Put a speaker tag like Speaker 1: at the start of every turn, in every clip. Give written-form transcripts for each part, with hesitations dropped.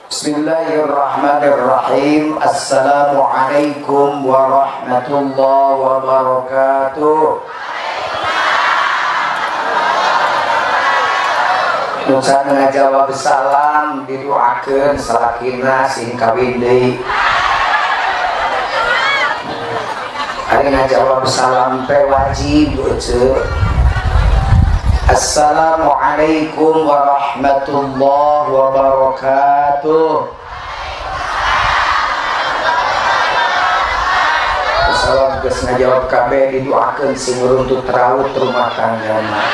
Speaker 1: Bismillahirrahmanirrahim. Assalamualaikum warahmatullahi wabarakatuh. Nusa ngajawab salam didoakeun salakina sing kawin deui. Ari ngajawab salam teh wajib euceu. Assalamualaikum warahmatullahi wabarakatuh. Salam geus ngajawab kabeh didoakeun sing runtut raut rumah tanggana.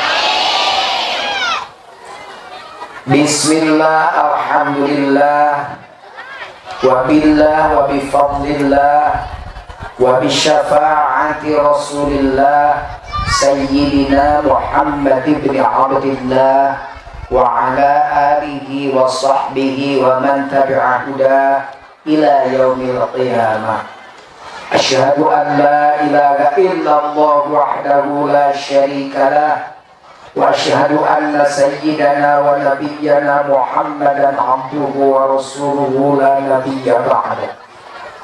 Speaker 1: Bismillah, alhamdulillah, wa billah wa bi fadlillah wa bi syafaati Rasulillah Sayyidina Muhammad ibn Abdillah wa ala alihi wa sahbihi wa man tabi'a huda ila yaumil qiyamah. Asyhadu an la ilaha illallah wahdahu la syarika lah wa asyhadu anna sayyidana wa nabiyyana Muhammadan abduhu wa rasuluhu la nabiyya ba'da.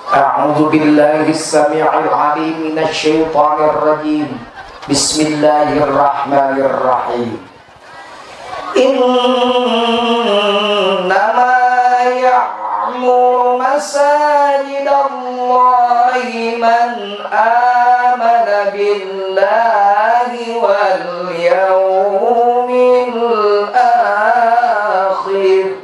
Speaker 1: A'udzu billahi as-sami'il 'alim minasy syaithanir rajim. Bismillahirrahmanirrahim. Innama ya'muru masajidallahi man amana billahi wal yaumil akhir.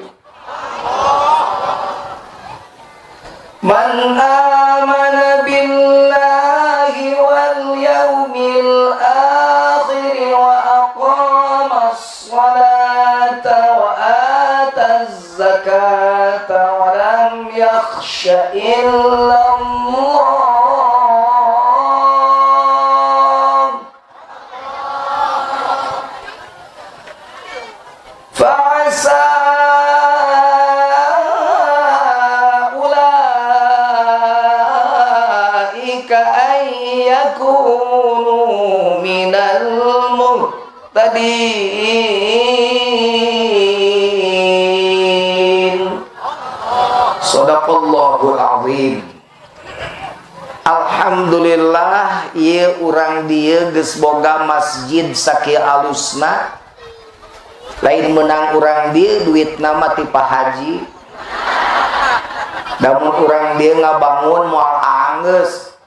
Speaker 1: Man amana billahi wal yaumil akhir wa aqama as-salata wa ata az-zakata wa lam yakhsha illa Allah. Fa'asa ulaika an yakunu minal muhtadin. Shadaqallahul azim. Alhamdulillah ieu urang dieu geus boga masjid sakieu alusna. Lain menang urang dieu duitna mah ti Pak Haji. Namun urang dieu ngabangun moal anggeus.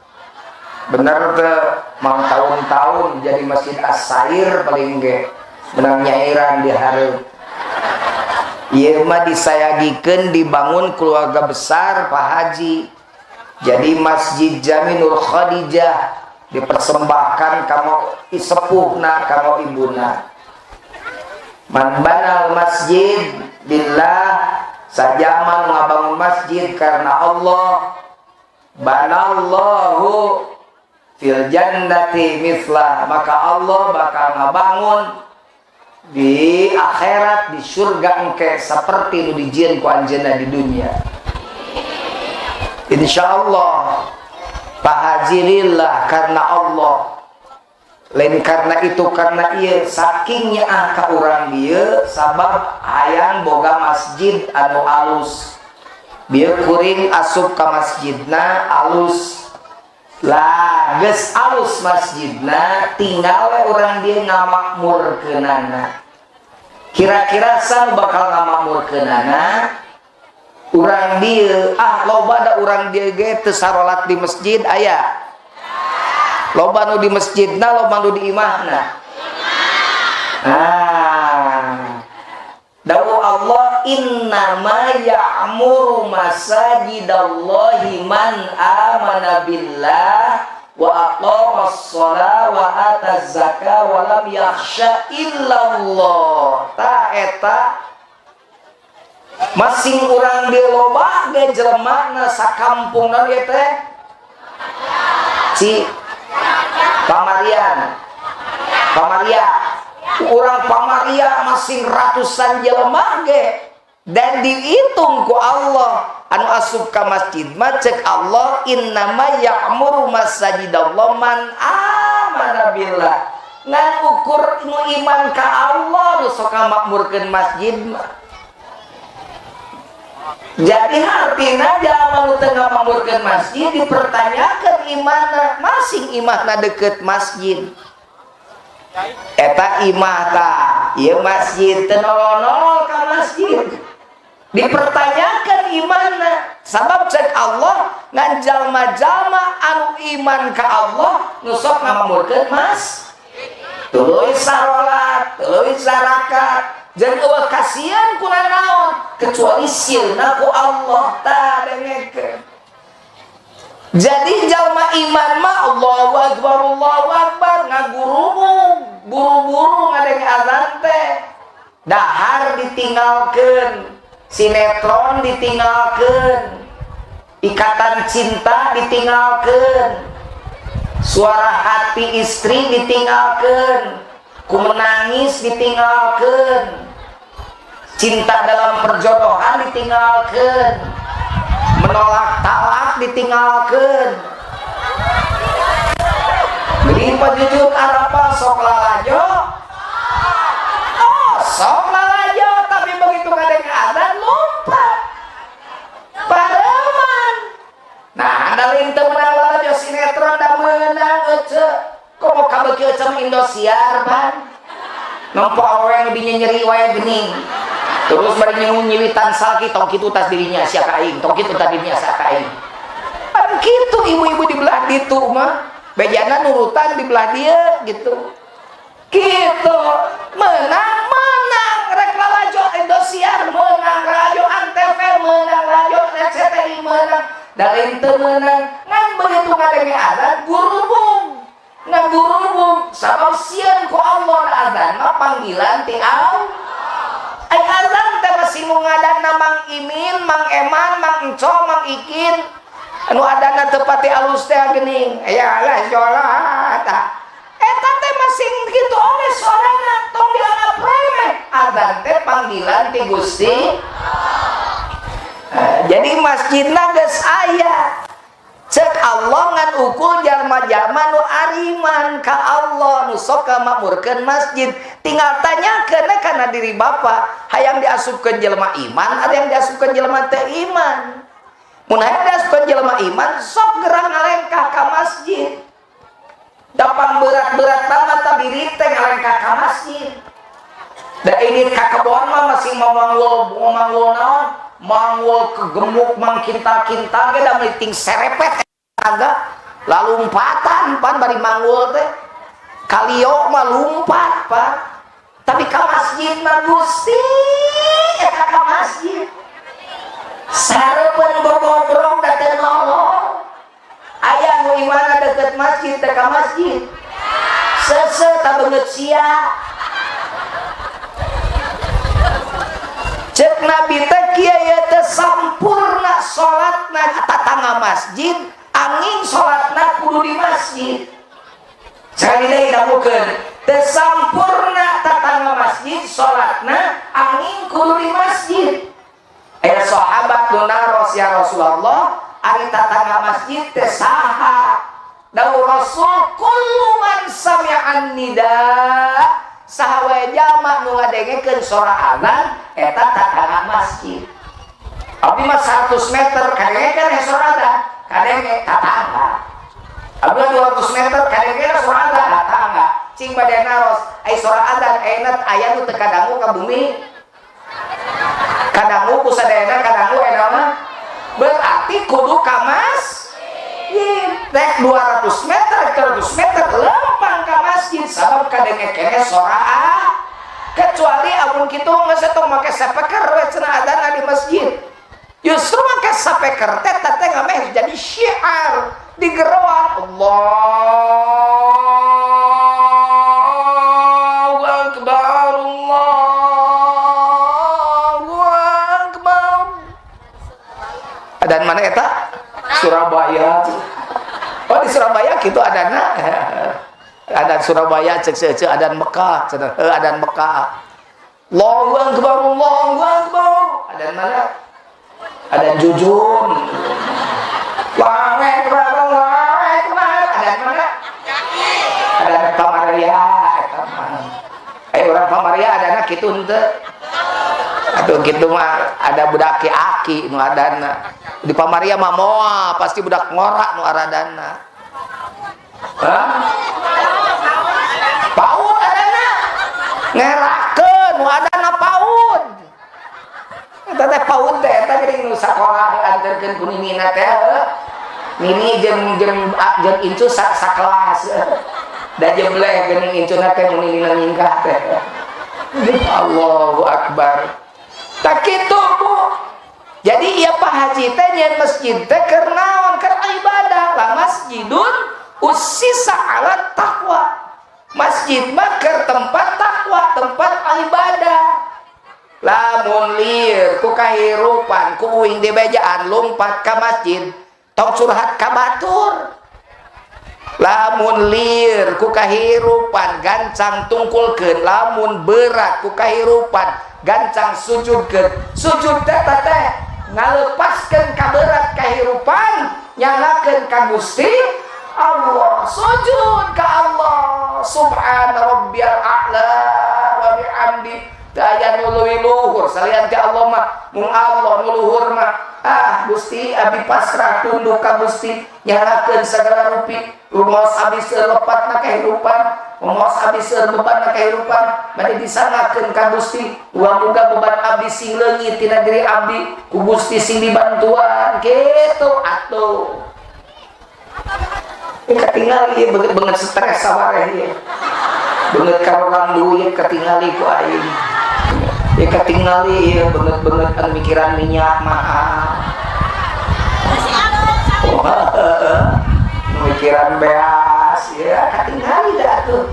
Speaker 1: Bener teu mang tahun-tahun jadi masjid As-Sair paling ge menang nyairan di hareup. Ieu mah disayagikeun dibangun keluarga besar Pak Haji. Jadi Masjid Jaminul Khadijah dipersembahkan kanggo sepuhna kanggo ibuna. Man banal masjid billah, sajaman ngabangun masjid karena Allah, banallahu fil jannati mithlah, maka Allah bakal ngabangun di akhirat di surga engke seperti nu dijieun ku anjeunna di dunia. Insyaallah Pak Haji lillah karena Allah, lain karena itu karena ieu sakingnya ah ka urang dieu sabab hayang boga masjid anu alus. Bieu kuring asup ka masjidna alus. Lah geus alus masjidna tinggal we urang dieu ngamakmurkeunana. Kira-kira san bakal ngamakmurkeunana urang dieu, ah loba da urang dieu ge teu sarolat di masjid aya. Loba nu di masjidna, loba nu di imahna. Ah. Dawuh Allah innama ya'muru masajidallahi man amana billah wa aqamas shalah wa ataz zakah wa lam yakhsha illallah. Ta eta masing urang dieu loba ge jelemana sakampung naon ieu teh? Ci Pamarian. Pamaria. Urang Pamaria masing ratusan jelema ge dan dihitung ku Allah anu asup ka masjid mah cek Allah innama ya'muru masajidallah man amana billah. Ngan ukur nu iman ka Allah nu sok ngamakmurkeun masjid mah. Jadi artinya jalma nu teu ngamakmurkeun masjid dipertanyakan imahna, masing imahna deket masjid. Eta imah tah, ieu masjid teu nolol-nolol ka masjid. Dipertanyakan imahna, sabab cek Allah ngan jalma-jalma anu iman ka Allah nu sok ngamakmurkeun masjid. Tuluy sarolat, tuluy sarakat, jeung eueuh kasihan ku nanaon kecuali sieuna ku Allah tah dengekeun. Jadi jalma iman mah Allahu akbar Allahu akbar ngagurumung, buru-buru ngadenge azan teh. Dahar ditinggalkeun, sinetron ditinggalkeun, ikatan cinta ditinggalkeun, suara hati istri ditinggalkeun, ku menangis ditinggalkeun, cinta dalam perjodohan ditinggalkeun, menolak talak ditinggalkeun. Jadi Pak Jujun Arafah sok lalajo, oh sok lalajo, tapi begitu kadang azan lompat, pareman. Nah, anda lain teu meunang lalajo sinetron da meunang ece. Kok mau kabeuki ece mah Indosiar pan? Nempo awewe nu dinyeri wae geuning. Terus bari nyiwitan salki tong kitu tas dirinya sia ka aing, tong kitu tas dirinya sia ka aing. Pan kitu ibu-ibu di belah ditu mah. Bejana nurutan di belah dia gitu. Gitu. Menang, menang rek lalajo Indosiar, menang lalajo Antv, menang lalajo RCTI, menang. Da lain teu meunang, ngan begitu ngadenge azan gurubung. Ngagurubung sabab sieun ku Allah azan mah panggilan ti Allah. Ai azan teh masih nu ngadanna Mang Imin, Mang Eman, Mang Enco, Mang Ikin. Anu adana teu pati alus teh geuning. Aya lah salat. Eta teh masih kitu oge sorana tong dianggap remeh. Azan teh panggilan ti Gusti. Jadi masjidna geus aya. Cek Allah ngan ukul jalma-jalma nu ariman ka Allah nu sok ngamakmurkeun masjid. Tinggal tanyakeun kana diri bapak, hayang diasupkeun jelema iman ada yang diasupkeun jelema teu iman. Mun hayang diasupkeun jelema iman sok gerang ngalengkah ka masjid. Dapang berat-berat mah tabirit teh ngalengkah ka masjid. Da ini ka kebon mah masih mau manggul manggul naon? Manggul kegemuk mang kintal-kintal ge da meuting serepet agak lalumpatan pan bari manggul teh. Kalio mah lumpat pan. Tapi ka masjid mah Gusti eta ka masjid. Sareupeun bobobrong da teu nolong. Aya nu imana deket masjid teh ka masjid. Sese ta beungeut sia. Cek Nabi teh kieu teh sampurna salatna tatangga masjid, angin salatna kudu di masjid. Sekali deui dangukeun, teu sampurna tatangga masjid salatna angin kudu di masjid. Aya sahabat nu naros ya Rasulullah, ari tatangga masjid teh saha? Dawuh Rasul kullu man sami'an nida. Saha wae jalma nu ngadengekeun sora azan eta tatangga masjid. Abdi mah 100 meter kadengekeun sora azan, kadenge tatangga. Abdi 200 meter kadengekeun sora azan tatangga. Cing bade naros, ai sora azan ayeuna aya nu teu kadangu ka bumi. Kadangu ku sadayana kadangu eta mah. Berarti kudu ka masjid. Rek 200 meter, 300 meter lempang ka masjid sabab kadenge kene sora kecuali amun kitu geus tong make speaker we cenah adzan di masjid. Justru make speaker teh teh ngameh jadi syiar di geroan Allahu akbar Allahu akbar. Adan mana eta? Surabaya. Oh di Surabaya gitu adana. Adan Surabaya cek cek adan Mekah cenah. Heuh adan Mekah. Allahu akbar Allahu akbar. Adan mana? Adan Jujun. Allahu akbar Allahu akbar. Adan mana? Adan Pamaria eta mah. Eh urang Pamaria adana kitu henteu. Tuh gitu mah ada budak aki-aki nu adana. Di Pamaria mah moal, pasti budak ngorak nu aradana. Hah? PAUD adana. Ngerakeun nu adana PAUD. Eta teh PAUD teh eta geuning nu sakola dianterkeun ku ninina teh. Nini jeung jeung jeung incu sakelas. Da jebleh geuning incuna teh mun ninina nyingkah teh. Allahu Akbar. Tak kitu, Bu. Jadi ieu Pak Haji teh nyeun masjid teh keur naon? Keur ibadah. La masjidun ussisa ala taqwa. Masjid mah keur tempat takwa, tempat ibadah. Lamun lieur ku kahirupan, ku uing dibejaan lompat ka masjid, tong curhat ka batur. Lamun lieur ku kahirupan gancang tungkulkeun, lamun berat ku kahirupan gancang sujudkeun. Sujud teh teh ngalepaskeun kaberat kahirupan, nyalakeun ka Gusti Allah. Sujud ka Allah. Subhana rabbiyal a'la wa bihamdi. Teu aya nu leuwih luhur salian ti Allah mah, mung Allah nu luhur mah. Ah Gusti, abdi pasrah tunduk ka Gusti, nyalakeun sagala rupi. Rumaos abdi seueur lepatna kahirupan, rumaos abdi seueur bebanna kahirupan, bade disanggakeun ka Gusti. Muga beban abdi sing leungit tina diri abdi, ku Gusti sing dibantuan kitu atuh. Ini ketinggali ieu beungeut stres sawareh ieu. Beungeut karoran duit ketingali ku aing. Ya ketingali ieu beungeut-beungeut anu mikiran minyak mahal. Mikiran beas ya ketingali dah tuh.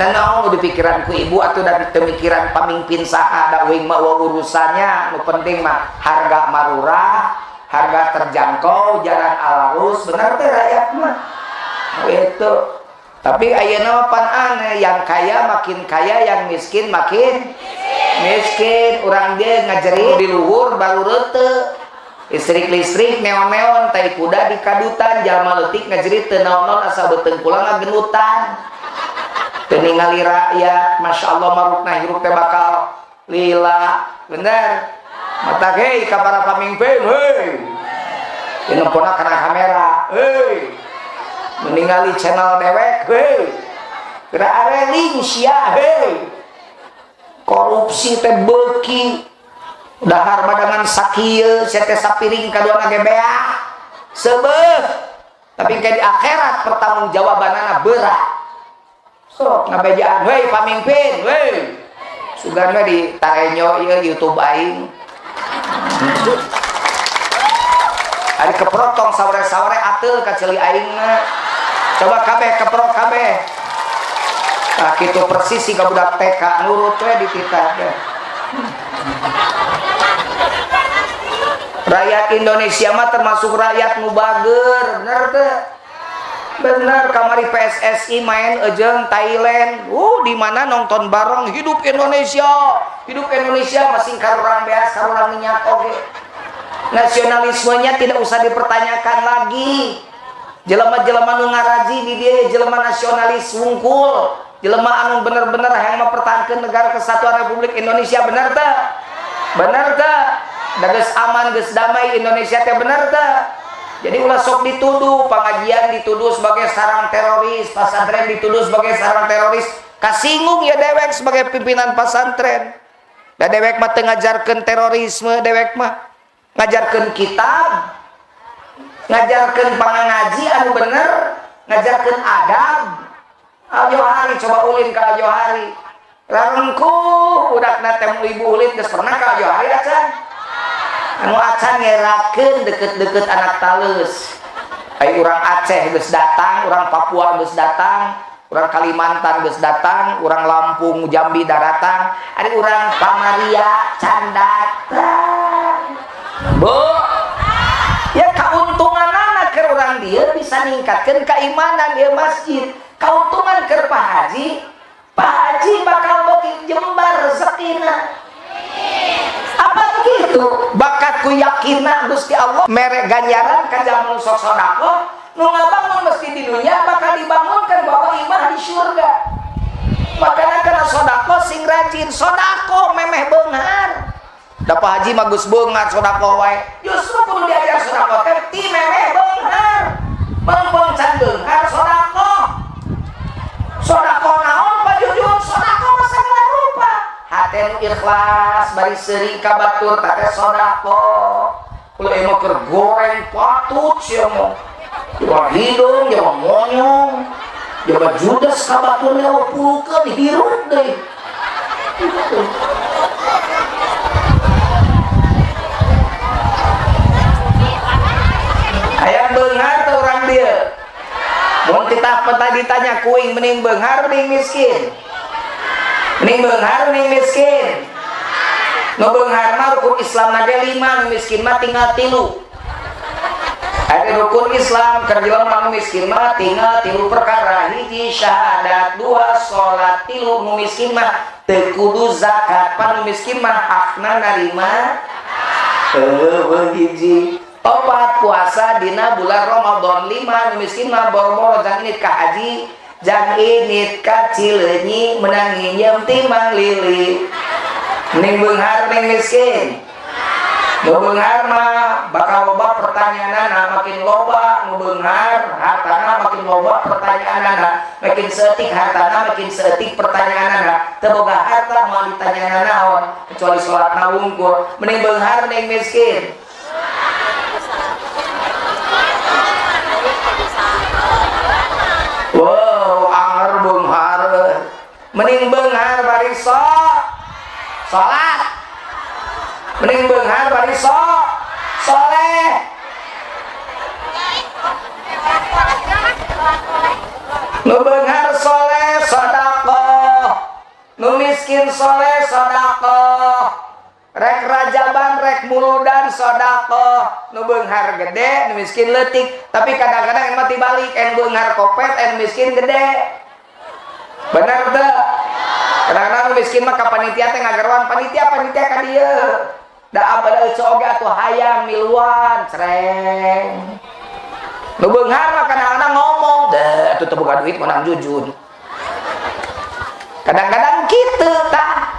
Speaker 1: Nah, naon nu dipikiran ku ibu atuh da teu mikiran pamimpin saha, da uing mah urusannya, nu penting mah harga marurah, harga terjangkau, jalan alarus, bener teh rakyat mah. Itu. Tapi ayeuna mah pan aneh, yang kaya makin kaya, yang miskin makin miskin. Urang dia ngajerit di luhur baru rete. Listrik-listrik neon-neon, tai kuda di kadutan, jalma leutik ngajerit teu naon-naon asa beuteung kula ngagenutan. Teu ningali rakyat, Masya Allah marukna hirup teh bakal lila, bener. Mata hei ka para pamimpin, hei. Ieu nempona kana kamera, hei. Meningali channel dewek, hei. Kira areling sia, hei. Korupsi teh beuki. Dahar badangan sakieu, sia teh sapiring kaduana ge beak. Seubeuh. Tapi ke di akhirat pertanggungjawabanana berat. Sok ngabejaan, hei pamimpin, hei. Sugan we di tarenyo ieu YouTube aing. Ari keprok tong sawre-sawre ateul ka ceuli aingna. Coba kabeh keprok kabeh. Tah kitu persis siga budak TK nurut we dititah teh. Rakyat Indonesia mah termasuk rakyat nu bager, bener teh? Bener, kamari PSSI main ejeng Thailand. Di mana nonton bareng hidup Indonesia. Hidup Indonesia masing karurang beas, karurang minyak oge. Nasionalismenya tidak usah dipertanyakan lagi. Jelema-jelema nu ngaraji di dieu jelema nasionalis wungkul. Jelema anu bener-bener hayang mempertahankan negara kesatuan Republik Indonesia, bener teh? Bener teh? Da geus aman, geus damai Indonesia teh, bener teh? Jadi ulah sok dituduh, pengajian dituduh sebagai sarang teroris, pesantren dituduh sebagai sarang teroris. Kasinggung ya dewek sebagai pimpinan pesantren. Da dewek mah teu ngajarkeun terorisme, dewek mah ngajarkeun kitab, ngajarkeun pangangaji anu bener, ngajarkeun adab. Al-Johari coba ulin ka Al-Johari. Rarengkuh budakna teh ibu ulin geus pernah ka Al-Johari acan. Anu acan ngerakeun deket-deket anak taleus. Ai urang Aceh geus datang, urang Papua geus datang, urang Kalimantan geus datang, urang Lampung, Jambi daratang, ari urang Pamaria can datang. Bu, ya kauntunganana keur urang dieu bisa ningkatkeun keimanan ieu masjid. Kauntungan keur Pak Haji, Pak Haji bakal beuki jembar rezekina. Apa gitu? Bakat ku yakina Gusti Allah mere ganjaran ka jalma nu sok sedekah, nu ngabangun masjid di dunia bakal dibangunkan bawa imah di surga. Makanya kana sedekah sing rajin, sedekah memeh beunghar. Da Pak Haji mah geus beunghar sedekah wae. Justru kudu diajar sedekah teh ti memeh beunghar. Meungpeung can beunghar sedekah. Sedekah naon Pak Jujun? Sedekah mah sagala rupa. Hate nu ikhlas bari seuri ka batur teh sedekah. Ulah emang keur goreng patut sia mah. Coba hidung, coba monyong, coba judes ka batur lewat pulukeun hirup deui. Hayang beunghar teh urang dieu. Mun kita tadi ditanya kuing mending beunghar mending miskin. Mending beunghar mending miskin. Nu beunghar mah rukun Islam na ge 5, nu miskin mah tinggal 3. Ada rukun Islam keur jelema nu miskin mah tinggal 3 perkara, hiji syahadat, 2 salat, 3 nu miskin mah teu kudu zakat, pan nu miskin mah hakna narima eueuh hiji. 4 puasa dina bulan Ramadan, 5 nu miskin mah boro-boro jang init ka haji, jang init ka Cileunyi menang nginjem timang lili. Mending beunghar mending miskin. Nu beunghar mah bakal loba pertanyaanana, makin loba nu beunghar hartana makin loba pertanyaanana, makin seeutik hartana makin seeutik pertanyaanana. Teu boga harta moal ditanyana naon kecuali salatna wungkul. Mending beunghar mending miskin. Wow, anger beunghar. Mending beunghar bari salat. Mending beunghar bari soleh. Nu beunghar soleh sedekah. Nu miskin soleh sedekah. Rek rajaban rek muludan sedekah. Nu beunghar gede, nu miskin leutik. Tapi kadang-kadang mah tibalik, en beunghar kopet, en miskin gede. Bener teu? Kadang-kadang miskin mah ka panitia teh ngageroan panitia ka dieu. Da abada eueuh oge atuh hayang miluan cereng. Nu beunghar mah kadang-kadang ngomong, "Deh, atuh teu boga duit menang Jujun." Kadang-kadang kitu tah.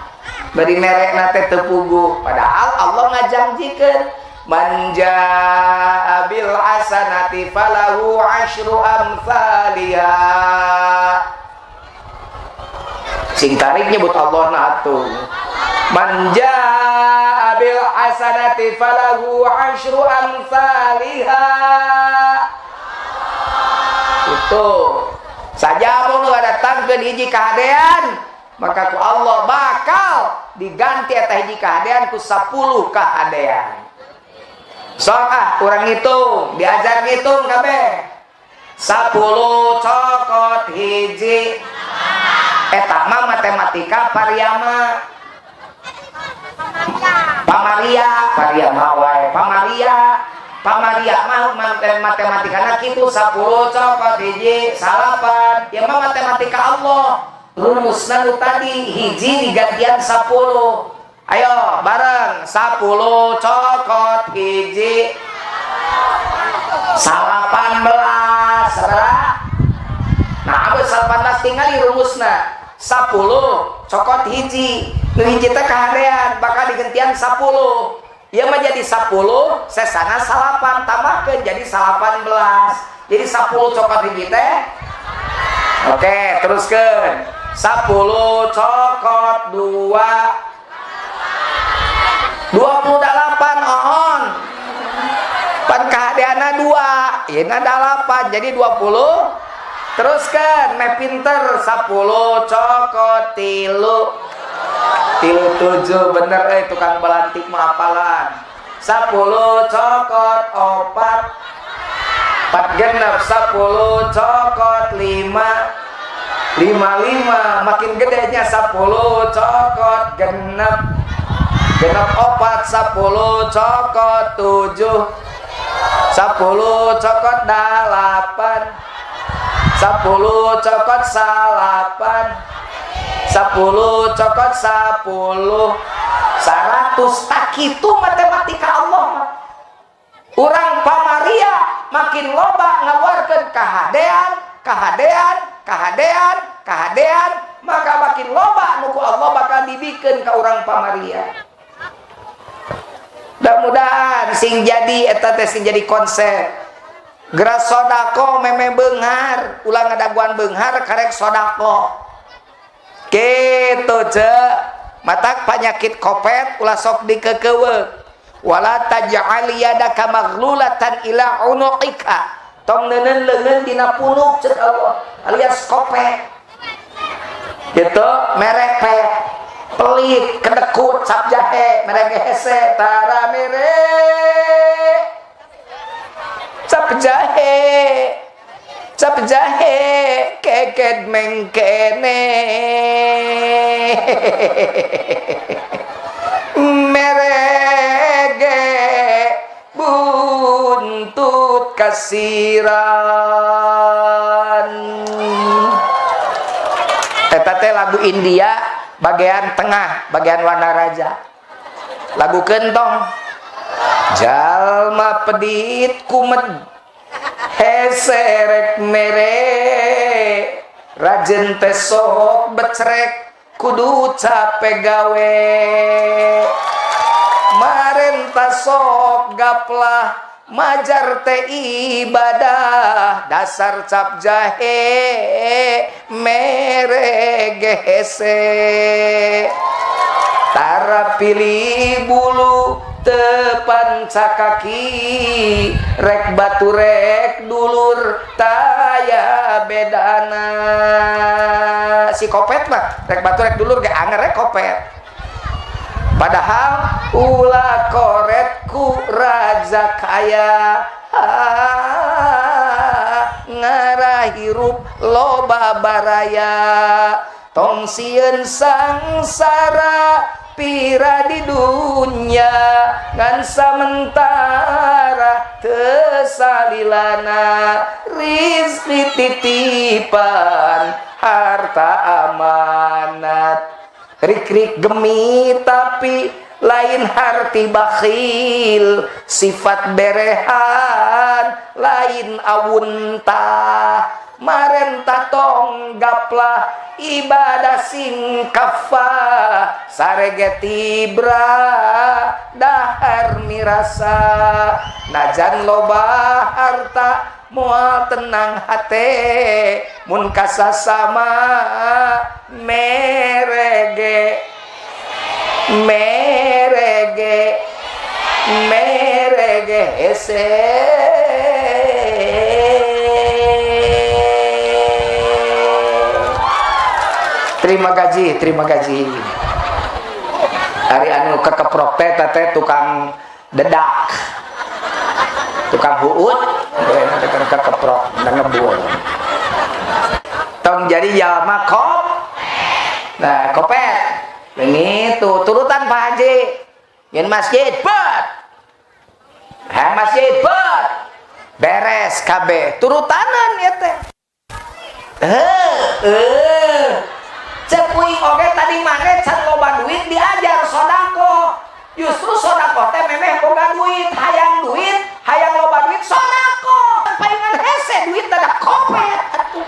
Speaker 1: Bari merekna teh teu puguh, padahal Allah ngajanjikeun man jaa bil hasanati falahu asyru amsalha. Sing tarik nyebut Allah na atuh. Man jaa bil hasanati falahu asyru amsalha. Itu saja mun datangkeun hiji kahadean, maka ku Allah bakal diganti eta hiji kahadean ku 10 kahadean. Sok ah urang ngitung, diajar ngitung kabeh. 10 cokot hiji. Eta mah matematika pariama. Pamaria, pariama wae, pamaria. Pamaria mah matematikana kitu 10 cokot hiji 9. Ya mah matematika Allah. Rumusna nu tadi hiji digantian 10. Ayo bareng 10 cokot hiji 18. Sabaraha? Nah, abis 18 tinggal rumusna. 10 cokot hiji. Nu hiji teh kahadean bakal digantian 10. Ieu mah jadi 10, sesana 9, tambahkeun jadi 18. Jadi 10 cokot hiji teh. Oke, teruskeun. 10 cokot 2 28 ohon. Pan kahadeanna 2, ieu na 8 jadi 20. Teruskan, meh pinter 10 cokot 3 3 7 bener tukang belantik mah hafalan. 10 cokot 4 4 genep 10 cokot 5 5 5 makin gedenya 10 cokot genep genep 4 10 cokot 7 10 cokot 8 10 cokot 9 10 cokot 10 100. Tak itu matematika Allah. Urang pamaria makin loba ngaluarkeun kahadean, kahadean, kahadean, kahadean, maka makin loba nu ku Allah bakal dibikeun ka urang pamaria. Mudah-mudahan sing jadi eta teh sing jadi konsep. Geura sodako meme beunghar, ulah ngadaguan beunghar karek sodako. Kitu ce. Matak penyakit kopet ulah sok dikekeuweuk. Wala taj'al yadaka maghlulatan ila unuqika. Tong neuneun leungeun dina punuk ceuk Allah alias kopet. Gitu merepet. Pelit, kedekut, cap jahe, mereka hese, tara mere, cap jahe, keket mengkene, merege buntut kasiran. Eta teh lagu India. Bagian tengah, bagian Wanaraja. Lagu kentong. Jalma pedit kumed heserek mere rajen teh sok becerek kudu capek gawe marenta sok gaplah majar teh ibadah dasar cap jahe mere gehese tara pilih bulu tepanca kaki rek batu rek dulur taya bedana. Si kopet mah rek batu rek dulur ge anger rek kopet. Padahal ulah koretku raja kaya ngarah hirup loba baraya tong sieun sangsara pira di dunya ngan samentara teu salilana rizki titipan harta amanat. Rik-rik gemi tapi lain harti bakhil sifat berehan lain awuntah marentah tong gaplah ibadah sing kafah sarege tibra dahar mirasa najan loba harta moal tenang hate mun kasasama merege merege merege hese. Terima gaji, terima gaji. Hari anu kekeprok teh teh tukang dedak, tukang huut, tukang kekeprok dan ngebul. Tong jadi jalma kop, nah kopet. Ini tuh turutan Pak Haji. Yen masjid bet, ha masjid bet, beres KB turutanan ya teh. Cek kuing oge tadi mane can loba duit diajar sodako. Justru sodako teh memeh boga duit, hayang loba duit sodako. Palingan hese duit ada kopet atuh.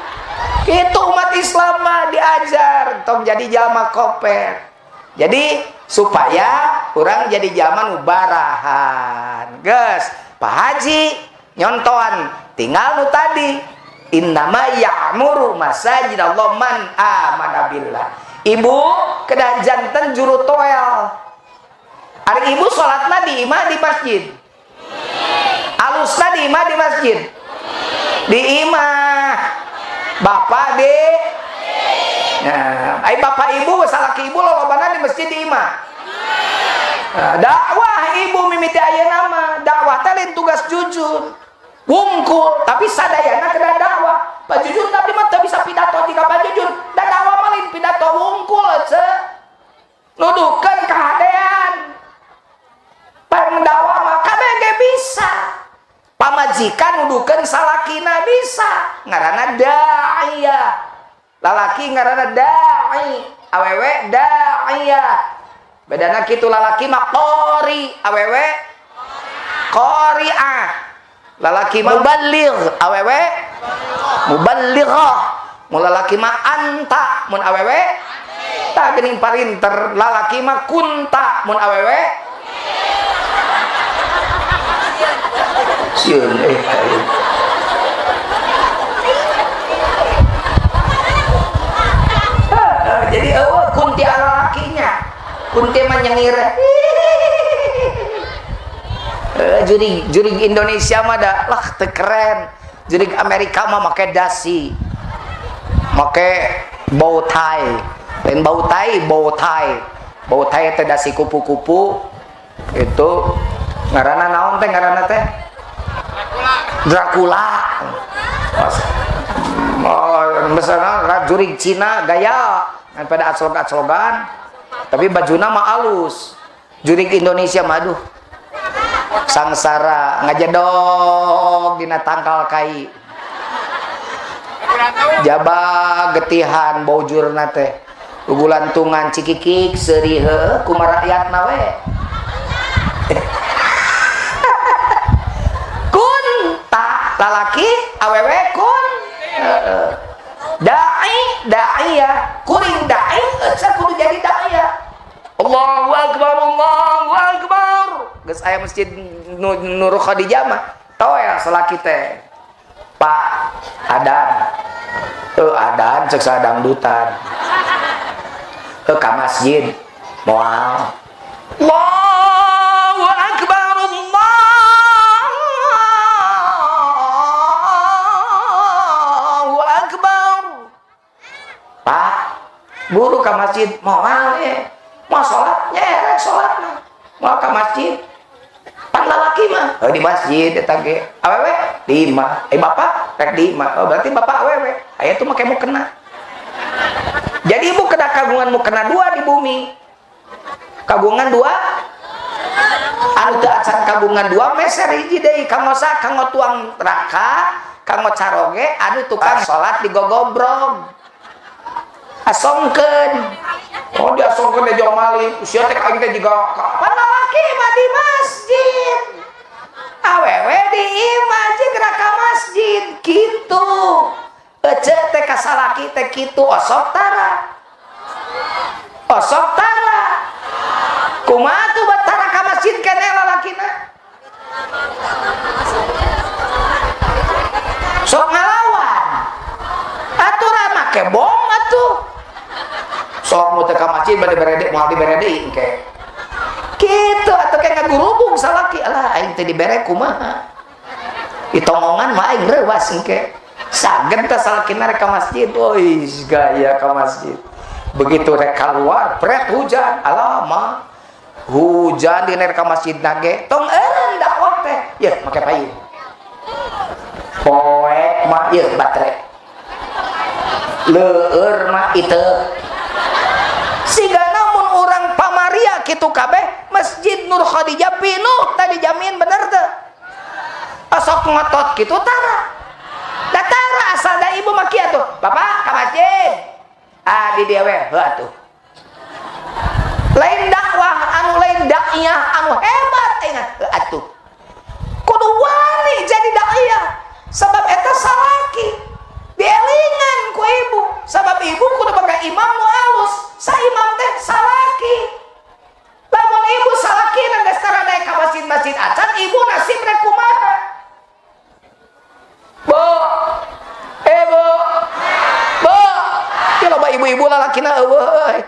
Speaker 1: Itu umat Islam mah diajar tong jadi jalma kopet. Jadi supaya orang jadi jalma nu barahan. Geus, Pak Haji nyontoan tinggal nu tadi. Innama ya'muru masajid Allah man amana billah. Ibu kedah janten juru toel. Ari ibu salatna di imah di masjid. Alusna di imah di masjid. Di imah. Bapak di. Nah, ai bapak ibu salaki ibu lolobana di masjid di imah. Nah, dakwah ibu mimiti ayeuna mah, dakwah teh lain tugas jujur. Wungkul, tapi sadayana kena dakwah. Pak Jujun tapi mah teu bisa pidato jika Pak Jujun. Da dakwah mah lain pidato wungkul ce. Nuduhkeun kahadean. Pangdakwah mah kabeh ge bisa. Pamajikan nuduhkeun salakina bisa. Ngaranna da'iyah. Lalaki ngaranna da'i, awewe da'iyah. Bedana kitu lalaki mah qori, awewe qori'ah. Lalaki mah muballigh, awewe muballighah. Mun lalaki mah anta, mun awewe tah geuning parinter. Lalaki mah kunta, mun awewe Sieun Jadi eueuh kunti lalakinya. Kunti mah nyengir. Jurig Indonesia mah da lah teu keren. Jurig Amerika mah make dasi. Make bow tie. Lain bow tie, bow tie. Bow tie teh dasi kupu-kupu. Itu ngaranna naon teh ngaranna teh? Dracula. Oh, misalnya jurig Cina gaya pada aclog-aclogan, tapi bajuna mah alus. Jurig Indonesia mah aduh sangsara ngajedog dina tangkal kai. Jaba getihan bojurna teh. Gugulantungan cikikik seuri heuh kumaha rakyatna we. Kun ta lalaki awewe kun. Dai da'iyah kuring dai eceu kudu jadi da'iyah. Allahu akbar Allahu akbar. Geus aya masjid Nur Khadijah mah toel salaki teh. Pak adan. Adan ceuk sadangdutan. Ka masjid moal. Allahu akbar Allahu akbar. Pak, buru ka masjid moal mau sholat nyerek sholat mah mau ka masjid. Pan lalaki mah di masjid eta ge awewe di imah, bapak rek di imah. Oh, berarti bapak awewe aya tuh make mukena. Jadi ibu kena kagungan mukena dua di bumi. Kagungan dua anu teu acan kagungan dua meser hiji deui kanggo sa kanggo tuang raka kanggo caroge anu tukang salat digogobrog asongkeun. Oh diasongkeun deui jauh mali sia teh aing teh jiga pan lalaki mah di masjid awewe di imah jeung ka masjid kitu. Ece teh ka salaki teh kitu osok tara. Osok tara. Kumaha tuh batara ka masjid keneh lalakina? Sok ngalawan. Atuh make bom atuh. Sok mau teh ka masjid bade berede moal dibere deui engke. Kitu atuh ke ngagurubung salaki alah aing teh dibere kumaha. Ditongongan mah aing reuwas engke. Saged teh salakina rek ka masjid, woi gaya ka masjid. Begitu rek keluar, pret hujan, alamak. Hujan di rek ka masjid nage, tong eureun dakwah teh. Yeuh make payung. Poek mah yeuh baterai. Leueur mah iteu. Siga namun urang pamaria kitu kabeh, Masjid Nur Khadijah pinuh tadi jamin bener teu? Asok ngotot kitu tara. Datara asal da ibu mah kieu tuh. Bapak ka masjid. Ah di dieu we heuh atuh. Lain dakwah anu lain daiyah anu hebat ingat heuh atuh. Kudu wani jadi daiyah sabab eta salaki. Dielingan ku ibu sabab ibu kudu boga imam nu alus. Sa imam teh salaki. Lamun ibu salakina geus tara daek ka masjid-masjid acan ibu nasib rek kumaha? Bu, bu, bu, ya loba ibu-ibu lalakina eueuh.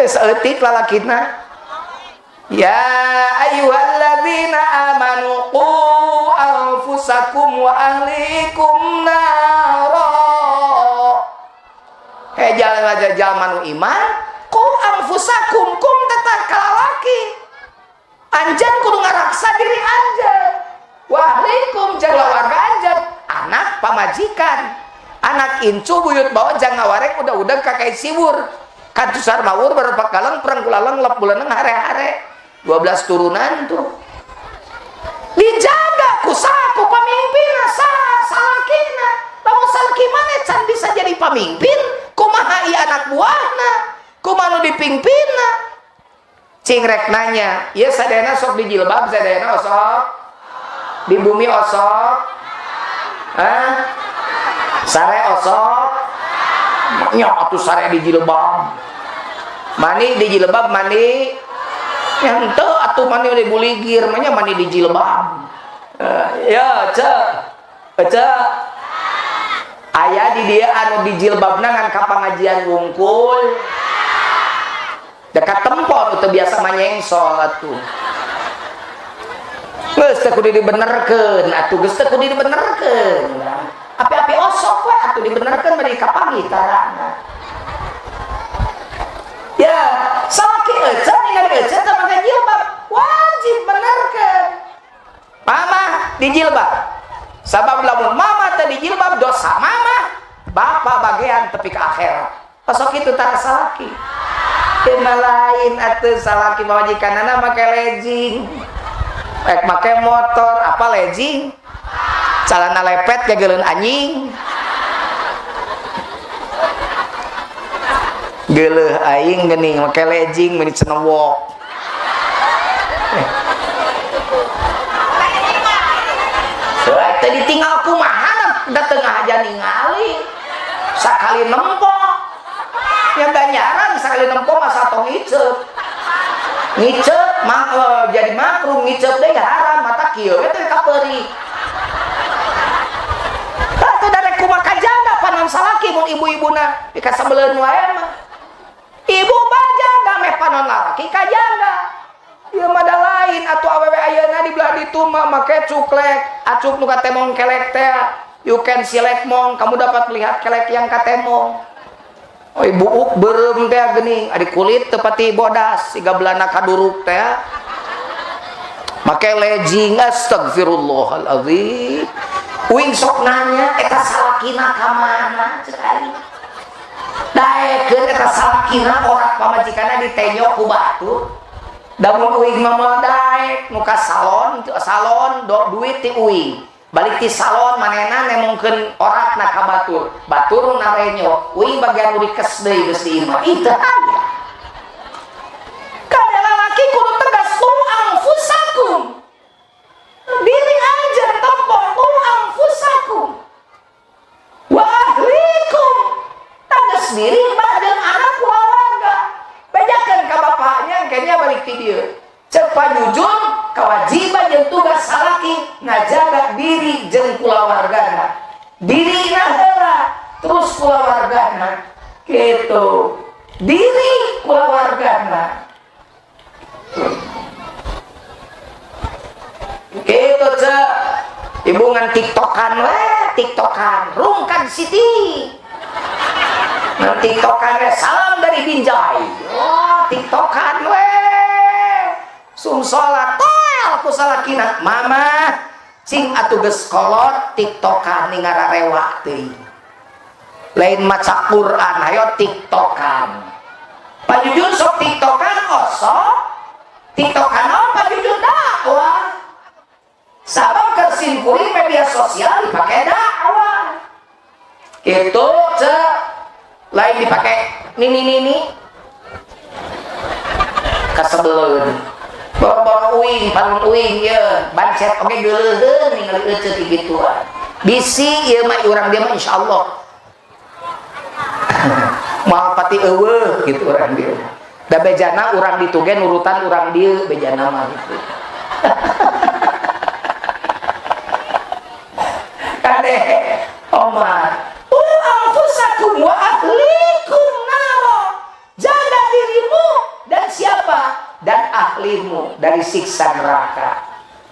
Speaker 1: Saeutik lalakina. Ya ayyuhalladzina amanu qu anfusakum wa ahlikum nara. Hei jalan aja jalma nu iman, qu anfusakum kum tetap kalalaki. Anjeun kudu ngaraksa diri anjeun. Wa ahlikum jeung warga anjeun, anak pamajikan. Anak incu buyut bawa jang ngawareng udah-udah kakai siwur. Katusar mawur barepak galeng perang kulaleng lep bulaneng hare-hare. 12 turunan tuh. Dijaga ku saha ku pamimpinna saha salakina. Lamun salaki maneh can bisa jadi pamimpin, kumaha ieu anak buahna? Kumaha nu dipimpinna? Cing rek nanya, ieu sadayana sok di jilbab sadayana osok? Di bumi osok? Hah? Sare osok? Nya atuh sare di jilbab. Mani di jilbab mani. Yang teu atuh mani di buligir, mah nya mani di jilbab. Ya, cek. Cek. Aya di dia anu dijilbabna ngan ka pangajian wungkul. Dekat tempon teu biasa manyengsol atuh. Geus teu kudu dibenerkeun atuh, geus teu kudu dibenerkeun. Api-api osok we atuh dibenerkeun bari kapanggih tarana. Ya, salaki ece ningali ece teh make jilbab, wajib benerkeun. Mama dijilbab. Sabab lamun mama teh dijilbab dosa mama, bapak bagian tepi ke akhirat. Osok itu tara salaki. Teu lain atuh salaki pamajikanana make legging. Rek make motor, apa legging? Calana lepet gageuleun anjing. Geuleuh aing geuning make legging meuni cenewok. Teu ditinggal kumaha da tengah aja ningali. Sakali nempo. Ya ganjaran sakali nempo masa tong ngiceup. Ngiceup jadi makruh, ngiceup deui haram mata kieu we teh kapeuri. Tah teu darek kumaha kajana panon salaki mun ibu-ibuna pikasebeleun wae mah. Ibu bajana meh panon lalaki kajana. Ieu mah da lain atuh awewe ayeuna di belah ditu mah make cuklek, acuk nu katemong kelek teh. You can select mong, kamu dapat melihat kelek yang katemong. Oh, ibu uk beureum teh geuning, adi kulit teu pati bodas, siga belana kaduruk teh. Make legging, astagfirullahalazim. Uing sok nanya eta salakina ka mana cek aing. Daekeun eta salakina orak pamajikanna ditenyok ku batur. Da mun uing mah moal daek nu ka salon, salon do duit ti uing. Balik ti salon manehna nemongkeun orakna ka batur. Batur nu narenyo, uing bagian nu dikes deui geus di imah. Ih teu aya. Kada lalaki kudu tegas ku anfusakum. Diri aja tempo ku anfusakum. Wa ahlikum. Tegas diri badan anak keluarga. Bejakeun ka bapaknya kayaknya balik ti dieu. Cek panyujun kewajiban jeung tugas salaki ngajaga diri jeung kulawargana. Dirina heula terus kulawargana. Gitu. Diri kulawargana. Gitu cek. Ibu ngan tiktokan we, tiktokan rungkan Siti. Ngan tiktokan we, salam dari Binjai. Oh, tiktokan we. Sung salat toel ku salakina. Mama cing atuh geus kolot tiktokan ning ngararewa teuing. Lain maca Quran hayo tiktokan. Pajujun sok tiktokan osok. Tiktokan naon pajujun dakwah. Sabab keur simkuring media sosial dipake dakwah. Kitu cek lain dipake nini-nini kasebeleun. Boro-boro uing, panon uing ye, bancet oge geuleuheun ningali euceu ti gituan. Bisi ieu mah urang dia mah insyaallah. Moal pati eueuh gitu urang dieu. Da bejana urang ditu ge nurutan urang dieu bejana mah gitu. Kade Omar, anfusakum wa ahlikum naro. Jaga dirimu dan siapa? Dan ahlimu dari siksa neraka.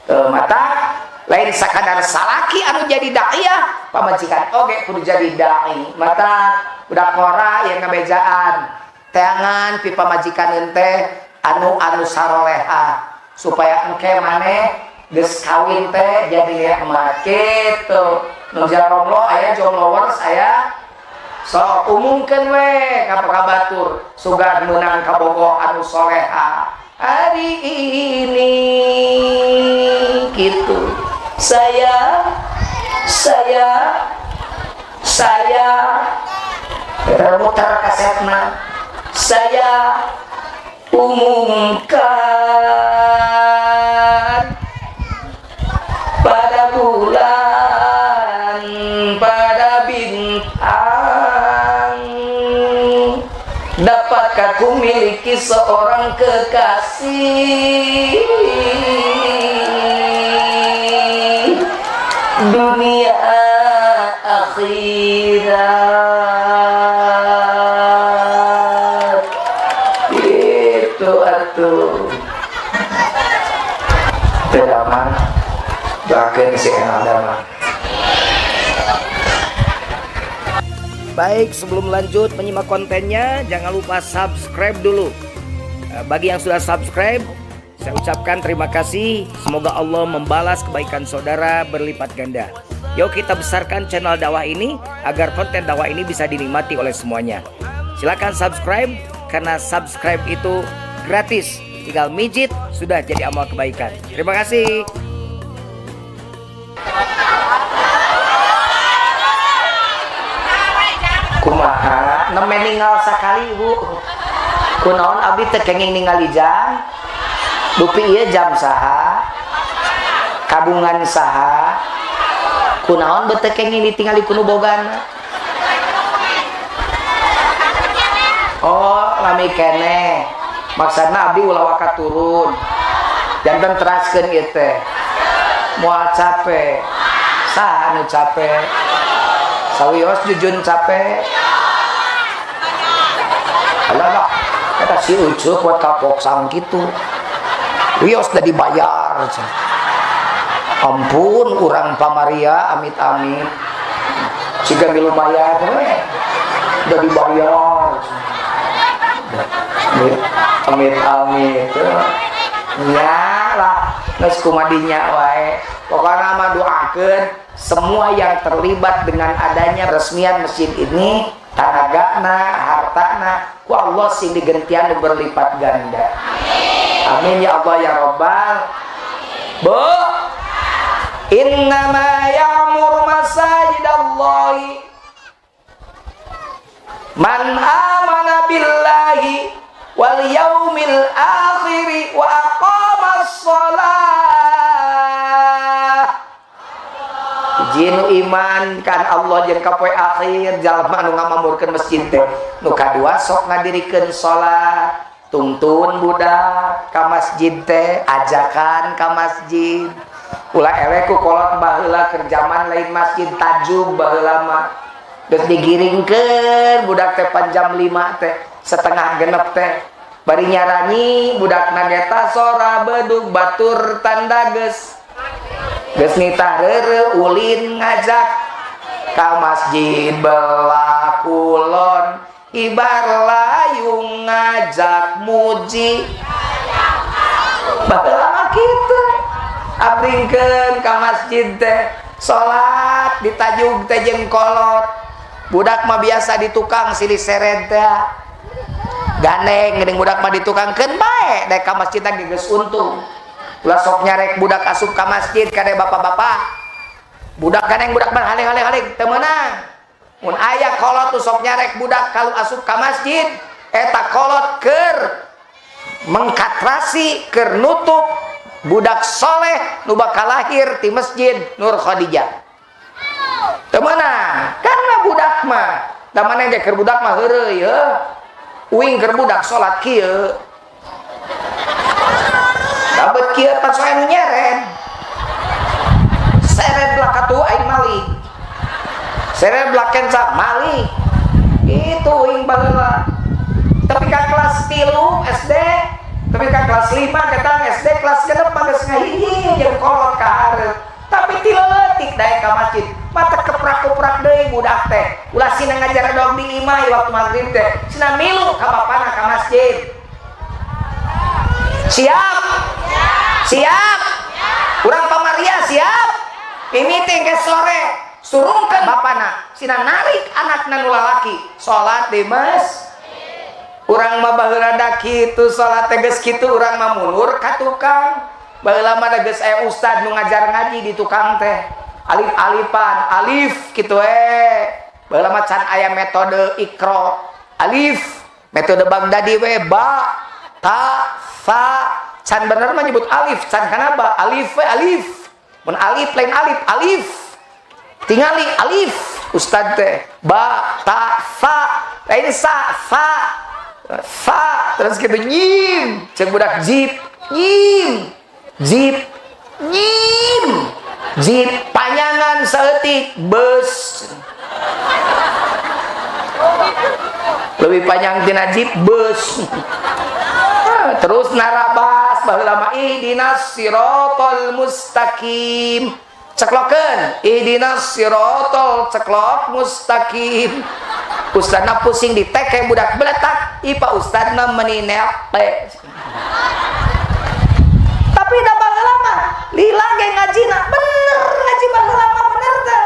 Speaker 1: Ke mata lain sakadar salaki anu jadi daiyah, pamajikan oge kudu jadi dai. Mata budak ngora yang ngabejaan. Teangan pi pamajikan ente anu anu saroleha supaya engke maneh geus kawin teh jadi nikmat kitu. Nu jaromlo aya jombloers aya sok umumkeun we ka batur sugan meunang kabogoh anu soleha hari ini gitu. Saya muter kasetna saya umumkan pada bulan, pada bintang, dapatkah ku miliki seorang kekasih? Dunia akhirat. Itu atuh. Teu damang. Doakeun si Enal damang. Baik, sebelum lanjut menyimak kontennya, jangan lupa subscribe dulu. Bagi yang sudah subscribe, saya ucapkan terima kasih. Semoga Allah membalas kebaikan saudara berlipat ganda. Yuk kita besarkan channel dakwah ini agar konten dakwah ini bisa dinikmati oleh semuanya. Silakan subscribe karena subscribe itu gratis. Tinggal mijit sudah jadi amal kebaikan. Terima kasih. Kumaha nembe ninggal sakali Bu. Kunaon abdi teu kenging ningali jam? Dupi ieu jam saha? Kabungan saha? Kunaon beuh teu kenging ditingali ku nu bogana? Oh, lami keneh. Maksudna abdi ulah waka turun. Janten teraskeun ieu teh. Moal capek. Saha nu capek? Sawios jujun capek. Alah lah, kata si Ucu buat kapok sang gitu. Wios udah dibayar. Ampun, urang pamaria amit-amit. Siga milu bayar, udah dibayar. Amit-amit. Nya lah, geus kumadinya wae. Pokoknya mah doakeun semua yang terlibat dengan adanya resmian masjid ini, tanagana, hartana, ku Allah sing digentian berlipat ganda. Amin ya Allah ya Rabbal. Bu, innama ya'muru masajidallahi man amana billahi wal yaumil akhir wa aqamas shalah. Jinu iman kan Allah jeung ka poe akhir jalma anu ngamamurkeun masjid teh. Nu kadua sok ngadirikeun salat, tungtun budak ka masjid teh, ajakan ka masjid. Ulah eleh ku kolot baheula keur jaman lain masjid tajub baheula mah. Geus digiringkeun budak teh pan jam 5 teh, setengah genep teh. Bari nyaranyi budak nageta sora bedug batur tanda geus. Geus nitah reureuh ulin ngajak ka masjid belah kulon ibar layung ngajak muji. Baheula mah kitu. Abringkeun ka masjid teh, salat ditajug teh jeung kolot. Budak mah biasa di tukang silih seret teh. Gandeng geuning budak mah ditukangkeun bae dek ka masjid teh geus untung. Ulah sok nyarek budak asup ka masjid kade bapak-bapak. Budak gandeng budak mah haling-haling teu meunang. Mun aya kolot tuh sok nyarek budak kalau asup ka masjid eta kolot keur mengkatrasi keur nutup budak soleh nu bakal lahir di masjid Nur Khadijah. Teu meunang karena budak mah da maneh ge keur budak mah heureuy heuh. Uing keur budak salat kieu. Dabet kieu pan soe nu nyeret. Seret belah katu aing malik. Seret belah kenca malik. Itu uing baheula. Tapi ka kelas 3 SD, tapi ka kelas 5 ketang SD kelas 6 mah geus ngahiji jeung kolot ka hareup. Tapi ti leutik daek ka masjid, mata keprak-keprak deui budak teh. Ulah sina ngajar dog di imah waktu maghrib teh. Sina milu ka bapana ka masjid. Siap? Siap? Urang pamaria siap? Mimiti ke sore surungkeun bapana, sina narik anakna nu lalaki salat di masjid. Urang mah baheula da kitu salat teh geus kitu urang mah mundur ka tukang. Baheula mah da geus aya ustad nu ngajar ngaji di tukang teh. Alif-alifan, alif kitu we. Baheula mah can aya metode Iqra. Alif, metode Baghdadi we ba ta fa. Can bener mah nyebut alif, can kana ba, alif we alif. Mun alif lain alif, alif. Tingali alif ustad teh ba ta fa, lain sa fa. Fa terus gitu nyim, cek budak jip, nyim. Jip, nyim. Jip panyangan Panjangan saeutik beus. Lebih panjang tina jeep beus. Terus narabas baheula mah ihdinas siratal mustaqim. Ceklokeun ihdinas siratal ceklok mustaqim. Ustadna pusing di teke budak beletak, ipa ustadna meni nepe. Tapi da baheula mah lila ge ngajina bener ngaji baheula mah bener teh.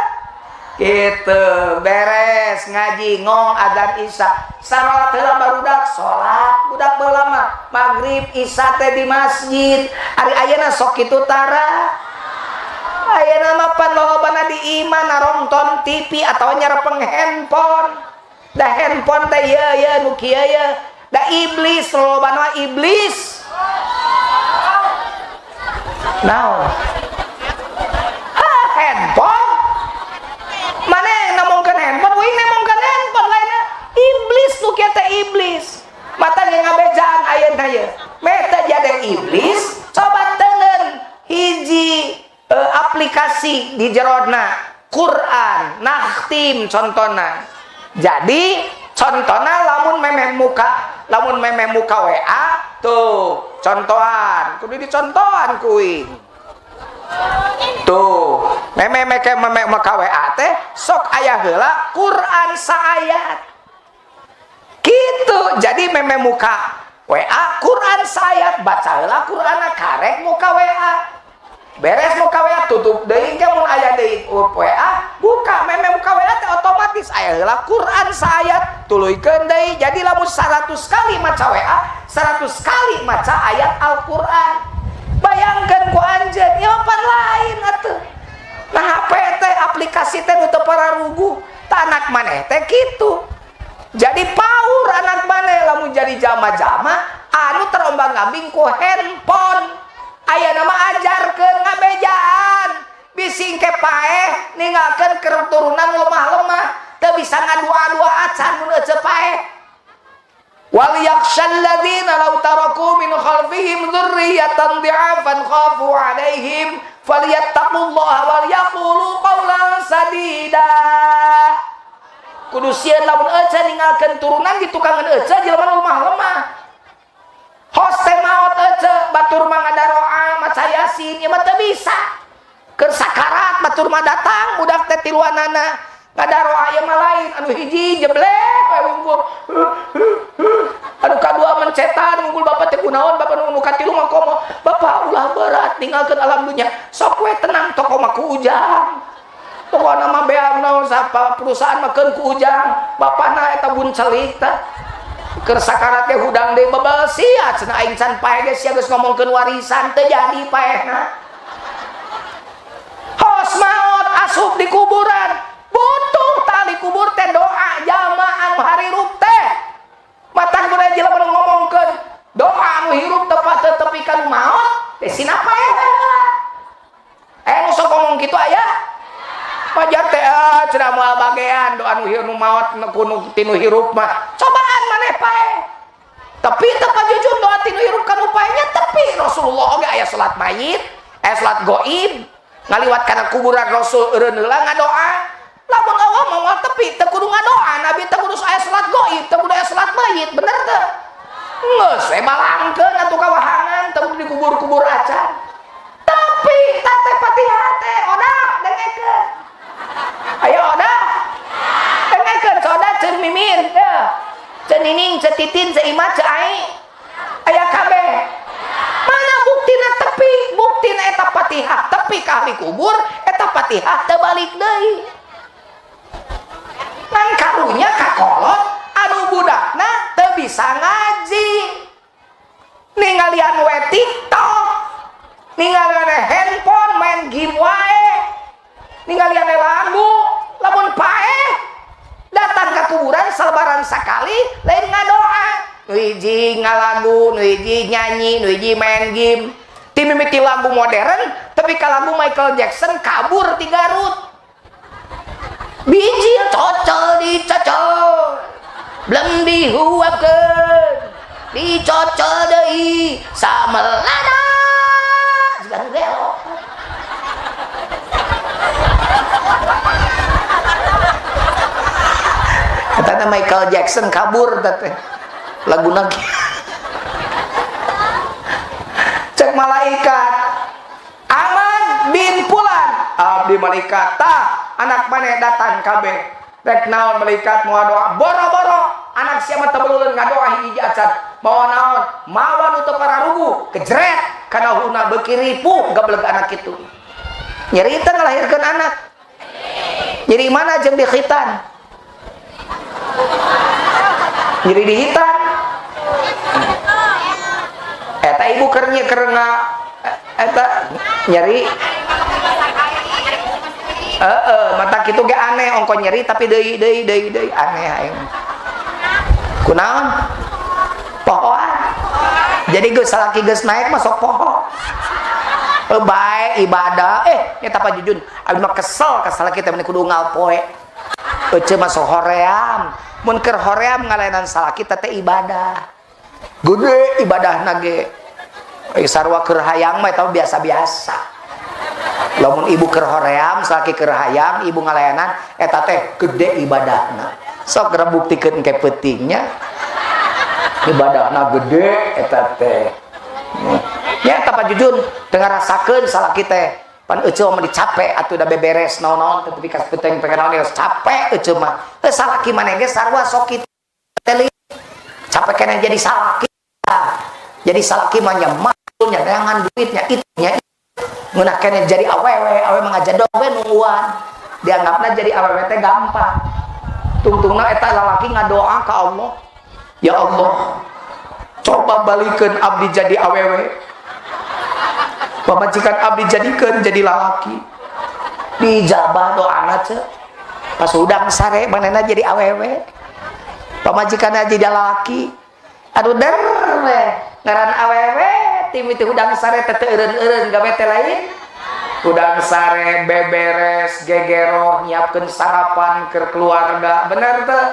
Speaker 1: Gitu beres ngaji ngong adzan isya salat heula barudak salat budak baheula mah magrib isya teh di masjid. Ari ayeuna sok kitu tara. Ayeuna mah pan lolobana di imah narongton TV atawa nyarepeng handphone. Da handphone teh ye ye nu kieu ye. Da iblis lolobana mah iblis. Naon? Ha handphone. Mana yang nemongkeun handphone? Uing nemongkeun handphone lainna iblis nu kieu teh iblis. Mata ge ngabejaan ayeuna ye. Meh teh jadi iblis, coba teuneun hiji aplikasi di jerona Quran, nakhtim contona. Jadi contona lamun memeh muka WA tuh contohan, kudu dicontohan kuing. Tuh, memeh memeh muka WA teh sok aya heula Quran saayat. Gitu. Jadi memeh muka WA Quran saayat, baca heula Qur'anna karek muka WA. Beres muka WA tutup deui ge mun aya deui WA buka meme muka WA teh otomatis aya heula Quran saayat tuluykeun deui. Jadi lamun 100 kali maca WA 100 kali maca ayat Al-Qur'an. Bayangkeun ku anjeun ieu pan lain atuh. Nah HP teh aplikasi teh nu teu pararuguh tah anak maneh teh kitu. Jadi paur anak maneh lamun jadi jama-jama anu terombang-ambing ku handphone. Aya nama ajarkeun ngabejaan bisi engke paeh ninggalkeun keturunan lemah-lemah teu bisa ngadua-dua acan mun eceu paeh. Wal yakhshal ladzina law taraku min khalfihim dzurriyyatan dhi'afan khafu 'alaihim falyattaqullaha wal yaqulu qawlan sadida. Kudu sieun lamun eceu ninggalkeun turunan ditukangan eceu jelema lemah-lemah. Hos teh maot eceu batur mah ngadaroa maca yasin ieu mah teu bisa. Keur sakarat batur mah datang budak teh tiluanana ngadaroa ieu mah lain anu hiji jeblek we wungkul. Anu kadua mencetan wungkul bapak teh kunaon bapak nu katilu mah komo bapak ulah berat ninggalkeun alam dunya sok we tenang toko mah ku ujang. Pokona mah beak naon sapa perusahaan mah keun ku ujang bapana eta buncelik tah. Keur sakarat ge hudang deui bebel sia cenah aing can paeh ge sia geus ngomongkeun warisan teu jadi paehna. Hos maot asup di kuburan butuh tali kubur teh doa jamaah anu harirup teh. Matang kudu jelema nu ngomongkeun doa anu hirup tepat teu tepi ka nu maot teh sina paeh. Aya nu sok ngomong kitu aya? Wajar teh cenah moal bagean doa nu hirup nu maot nu tinu hirup mah. Cobaan maneh paeh. Tapi teu pajujun doa tinu hirup ka nu paehnya tepi Rasulullah oge aya salat mayit, aya salat gaib, ngaliwat kana kuburan Rasul eureun heula ngadoa. Lamun Allah mah moal tepi teu kudu ngadoa, Nabi teu kudu aya salat gaib, teu kudu aya salat mayit, bener teu? Geus we balangkeun atuh kawahangan teu kudu dikubur-kubur acan. Tapi tate Fatihah teh odah dengekeun. Ayo odah. Dengekeun soda ceun mimin teh. Ceun nining, ceun titin, ceun ima, ceun ai. Aya kabeh. Mana buktina tepi? Buktina eta Fatihah tepi ka ahli kubur, eta Fatihah teu balik deui. Ngan karunya kakolot anu budakna teu bisa ngaji. Ningalian we TikTok, ningalian handphone main game wae, ningalian lagu, lamun paeh datang ke kuburan salebaran sakali lain ngadoa, nu hiji ngalagu, nu hiji nyanyi, nu hiji main game. Ti mimiti lagu modern tapi ka lagu Michael Jackson kabur ti Garut. Biji cocol dicocol, belum dihuapkeun, dicocol deui samelada. Jiga nu gelo. Michael Jackson kabur teh laguna cek malaikat Ahmad bin Fulan abdi malaikat tah anak maneh datang kabeh rek naon malaikat moal doa boro-boro anak siapa tebelulun ngadoa hiji acan mawa naon mawa nu teu pararugu kejret kana huna beuki ripuh gablek anak itu nyeri teh ngalahirkeun anak nyeri mana jeung di khitan nyeri di hitan eta ibu kernya kerna eta nyeri mata kitu ge aneh ongko nyeri tapi deui deui deui deui aneh aing kunaon pohoan jadi geus salaki geus naik mah sok poho bae ibadah eta Pak Jujun abdi mah kesel ka salaki teh meni kudu unggal poe ece mah sok hoream mun keur hoream ngalaenan salaki teh ibadah gede ibadahna ge sarua keur hayang mah eta biasa-biasa lamun ibu keur hoream salaki keur hayang ibu ngalayanan eta teh gede ibadahna sok geura buktikeun ke peutingnya ibadahna gede eta teh nya eta Pak Jujun teu ngarasakeun salaki teh pan ece mah dicapek atuh da beberes naon-naon teh ka peuting pengen naon geus capek ece mah heuh salaki maneh ge sarua sok kitu teh capek keneh jadi salaki jadi salaki mah nya makulnya neangan duitnya itunya ngeunah keneh jadi awewe awewe mah ngajadog we nungguan dianggapna jadi awewe teh gampang tungtungna eta lalaki ngadoa ka Allah ya Allah coba balikeun abdi jadi awewe pamajikan abdi jadikeun jadi lalaki diijabah doana ce pas hudang sare manehna jadi awewe pamajikanna jadi lalaki aduh der we ngaran awewe tim itu hudang sare teh teu eureun-eureun gawe teh lain hudang sare beberes gegeroh nyiapkeun sarapan keur keluarga bener teu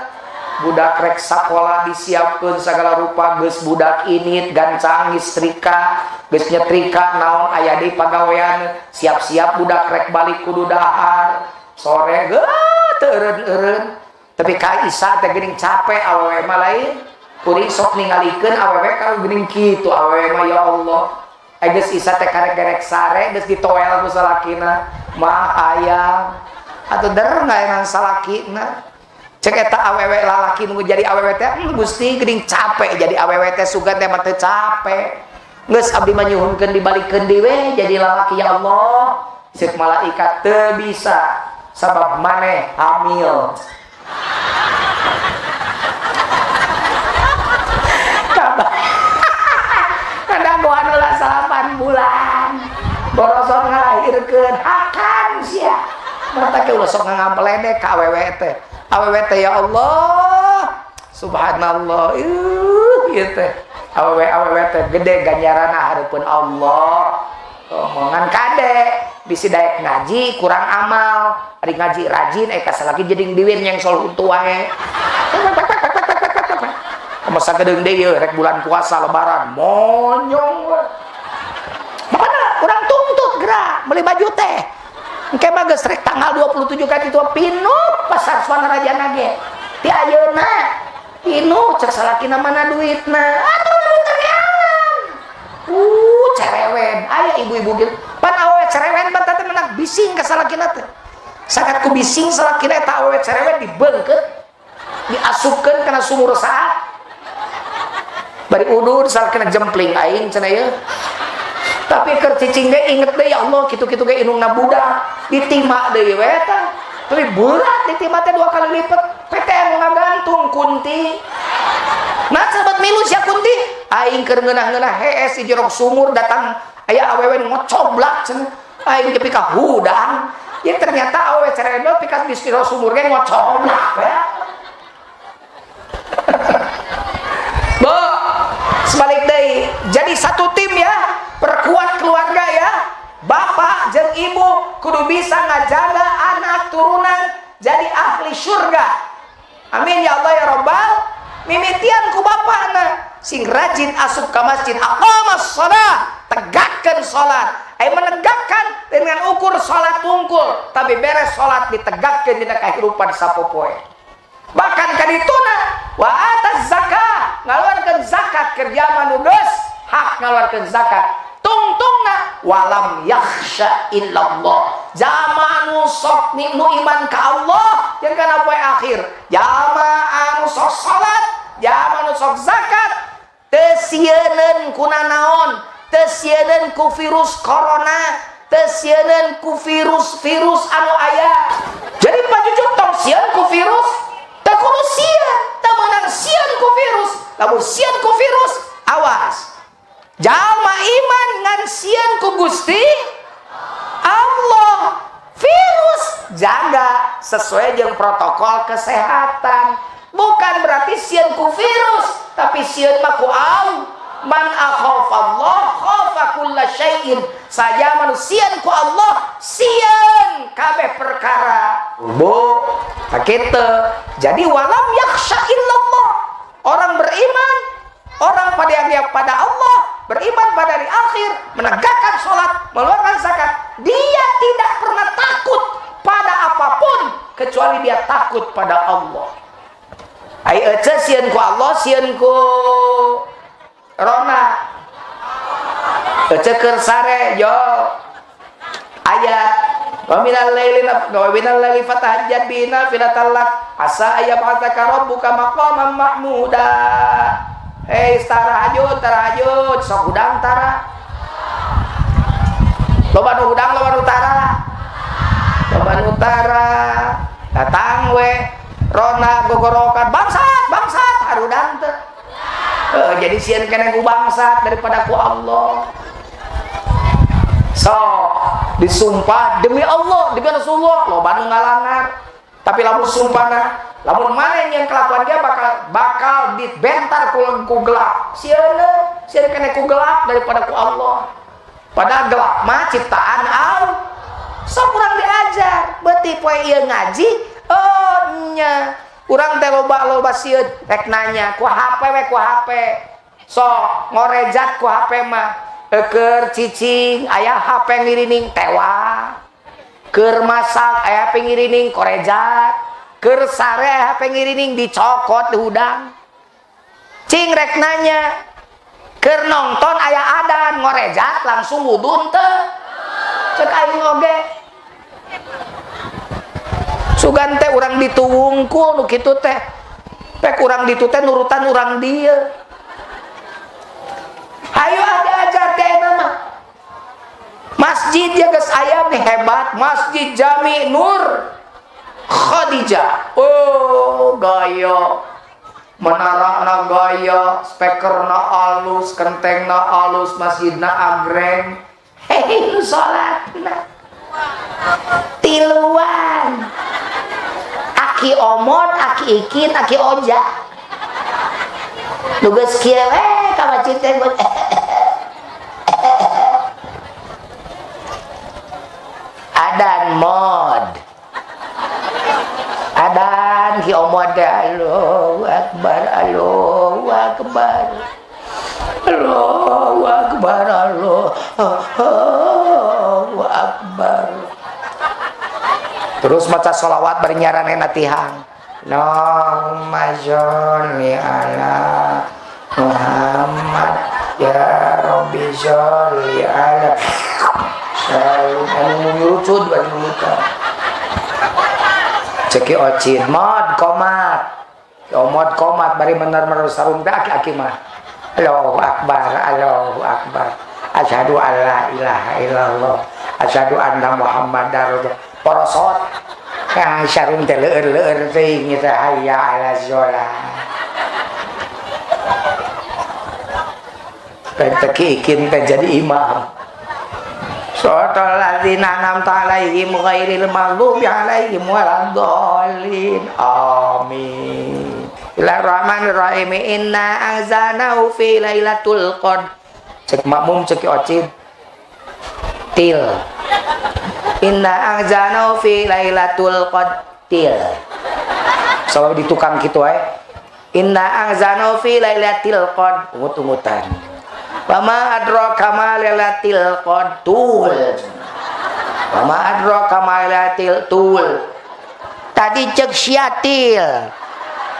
Speaker 1: budak rek sakola disiapkeun sagala rupa geus budak init gancang nyetrika geus nyetrika naon aya deui pagawean siap-siap budak rek balik kudu dahar sore geuh teu eureun-eureun tapi ka Isa teh geuning capek awewe mah lain kuring sok ningalikeun awewe ka geuning kitu awewe mah ya Allah geus Isa teh karek-gerek sare geus ditoel ku salakina mah hayang atuh der ngaenan salakina cek eta awewe lalaki nu jadi awewe teh Gusti geuning capek jadi awewe teh sugan teh mah teu capek geus abdi mah nyuhunkeun dibalikeun deui we jadi lalaki ya Allah ceuk malaikat teu bisa sabab maneh hamil kadagoan ulah 8 bulan borosor ngalahirkeun hakan sia mata ke ulah sok ngangampeledek ka awewe teh awewe teh ya Allah subhanallah ieu teh awewe awewe teh gede ganjaranna hareupeun Allah omongan kade bisi daek ngaji kurang amal ari ngaji rajin ka salaki jadi diwin yang sol huntu wae masa gedeung deui ieu rek bulan puasa lebaran monyong we bapana urang tuntut gerak meuli baju teh engke mah geus rek tanggal 27 ka ditu pinuh pasar Swanaraja ge ti ayeuna pinuh cek salakina mana duitna atuh duit reangan cerewen aya ibu-ibu gitu pan awewe cerewen pan teh menak bising ka salakina teh sakat ku bising salakina eta awewe cerewen dibeungkeut diasupkeun kana sumur saat bari udur salakina jempling aing cenah ieu tapi keur cicing ge inget deui ya Allah kitu-kitu ge indungna budak ditima deui we eta tapi berat ditima teh 2 kali lipat PTN ngagantung kunti nah sahabat milu sia kunti aing keur ngeunah-ngeunah hees di jerok sumur datang aya awewe ngocoblak cenah aing teh pika hudang ya ternyata awewe cerewet pika di jero sumur ge ngocoblak we Bu sebalik deui jadi satu tim ya perkuat keluarga ya bapak jeung ibu kudu bisa ngajaga anak turunan jadi ahli surga amin ya Allah ya Rabbal mimitian ku bapakna sing rajin asup ka masjid aqamas shalah tegakkeun salat menegakkan dengan ukur salat tungkul tapi beres salat ditegakkeun dina kahirupan sapopoe Bahkan kadituna wa ataz zakah, ngaluarkeun zakat keur jalma nu geus hak ngaluarkeun zakat. Tungtungna walam yakhsha illallah. Jalma anu sok nu iman ka Allah jeung kana poe akhir, jalma anu sok salat, jalma anu sok zakat, teu sieuneun ku nanaon, teu sieuneun ku virus corona, teu sieuneun ku virus-virus anu aya. Jadi pajujuk tong sieun ku virus, teu kudu sieun, teu meunang sieun ku virus. Lamun sieun ku virus, awas. Jalma iman ngan sieun ku Gusti Allah. Virus jaga sesuai jeung protokol kesehatan. Bukan berarti sieun ku virus, tapi sieun mah ku Allah. Man akhafallah khafa kulla syai'in. Saja manusia ku Allah sieun kabeh perkara. Bu, kitu. Jadi walam yakhsha illallah. Orang beriman, orang pada yang pada Allah, beriman pada hari akhir, menegakkan sholat, mengeluarkan zakat, dia tidak pernah takut pada apapun kecuali dia takut pada Allah. Ai ece sieun ku Allah, sieun ku rona. Ece keur sare yo ayat wa minal laili wa minal laili fatahajjat bihi nafilatan lak asa ayyab'atsaka rabbuka maqaman mahmuda. Hei, tarahajud, tarahajud, sok hudang tara. Loba nu hudang, loba nu tara. Loba nu tara. Datang we rona gogorokan bangsat, bangsat harudang teh. Jadi sieun keneh ku bangsat daripada ku Allah. So, disumpah demi Allah, demi Rasulullah, loba nu ngalangar. Tapi lamun sumpahna, lamun maneh yang kelakuan dia bakal dibentar ku gelap. Sieun sieun keneh ku gelap daripada ku Allah. Padahal gelap mah ciptaan Allah. So kurang diajar, beuti poe ieu ngaji, oh nya. Urang teh loba-loba sieun rek nanya ku HP we ku HP. So ngorejat ku HP mah. Keur cicing aya HP ngirining tewa. Keur masak aya HP ngirining korejat. Keur sare aya HP ngirining dicokot di hudang. Cing rek nanya. Keur nonton aya adan ngorejat langsung wudhu teu. Cek aing oge. Sugan teh urang ditu wungkul nu kitu teh. Pek urang ditu teh nurutan urang dieu. Hayu diajar teh mah. Masjid ya geus aya nih hebat, Masjid Jami Nur Khadijah. Oh, gaya. Menarana gaya, speakerna alus, kentengna alus, masjidna agreng. Hei, nu salatna tiluan. Aki Omon, aki Ikin, aki Oja. Nu geus kieu we ka masjid teh. Adan mod. Adan ki Omon teh Allahu Akbar, Allahu Akbar. Allahu Akbar, Allahu Akbar. Terus maca sholawat bari nyaranena tihang. Allahumma sholli ala Muhammad ya Rabbi sholli ala anu nyurucud bari nulutan. Ceki ocin mod komat. Omod komat bari mener-mener sarung teh aki-aki mah. Allahu Akbar, Allahu Akbar. Asyhadu alla ilaha illallah. Asyhadu anna Muhammadar Rasulullah. Porosot. Nah, sarung teh leueur-leueur teuing teh hayya ala shalah. Teh ikin teh jadi imam. Shiratal ladzina an'amta alaihim ghairil maghdubi alaihim waladdallin. Amin. Bismillahirrahmanirrahim. Inna anzalnahu fi lailatul qadr. Cek makmum cek ocid. Til. Inna anzalnahu fi lailatul qadr. Til. Selalu di tukang kitu wae. Inna anzalnahu fi lailatul qadr. Ungut-ungutan. Wa ma adraka ma lailatul qadr. Tul. Wa ma adraka ma lailatul tul. Tadi cek siatil.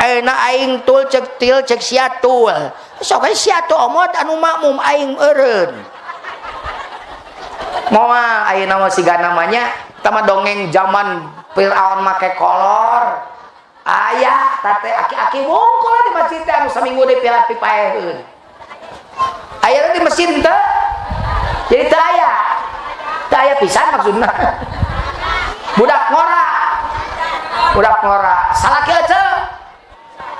Speaker 1: Ayeuna aing tul cek til cek sia tul. Sok we sia tuh omot anu makmum aing eureun. Moal ayeuna mah siga namanya tama dongeng zaman Firaun make kolor. Aya tate aki-aki wungkul di masjid teh anu saminggu deui pipaeheun. Aya di masjid teh. Jadi teu aya. Teu aya pisan maksudna. Budak ngora. Budak ngora. Salaki ece.